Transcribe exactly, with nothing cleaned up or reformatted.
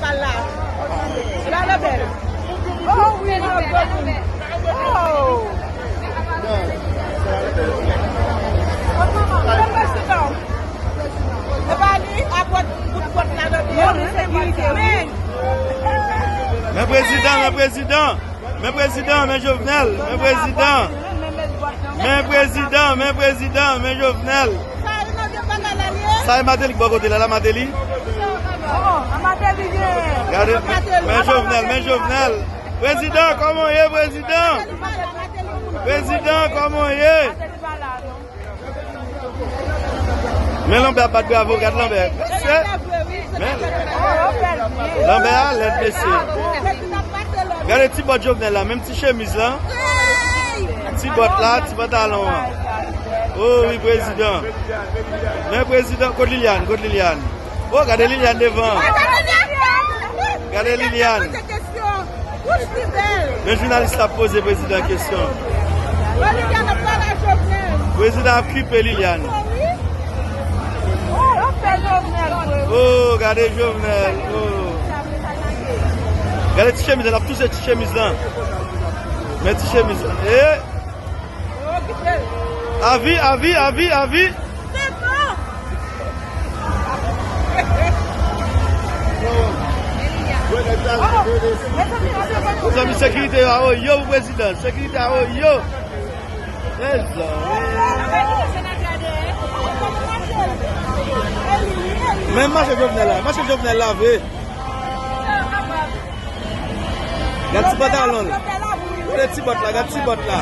Pal la. La le bèl. Oh wi, le bèl. Oh. Le prezidan. E pa li, a pòt, bout pòt la nan byen. Men prezidan, men prezidan. Men prezidan, men Jovenel, men prezidan. Men prezidan, men prezidan, men Jovenel. Sa e Martelly ki bò kote la, la Martelly. Gade, men Jovenel, men Jovenel. Prezidan, kòman w ye, prezidan? Prezidan, kòman w ye? Men Lanbè ap bat bravo, gad Lanbè. Se, men, Lanbè a lèd, mesye. Gade ti bòt Jovenel la, menm ti chemiz la. Ti bòt la, ti pantalon an. Oh wi, prezidan. Men prezidan, kot Liliane, kot Liliane? Oh, gade Liliane devan. Gade Liliane. Bouch li bèl. Men jounalis la ap poze prezidan kesyon. Prezidan ap pale a Jovenel. Prezidan ap kipe Liliane. Oh wi. Oh, yo fè Jovenel vre wi. Oh, gade Jovenel. Oh. Gade ti chemiz la, l ap touse ti chemiz lan. Men ti chemiz lan. Eh. Avi, avi, avi, avi. Mezanmi, sekirite yo a oyo pou prezidan. Sekirite a oyo. Mezanmi. Men mache Jovenel la, mache Jovenel la vre. Gad ti pantalon l. Gade ti bòt la, gad ti bòt la.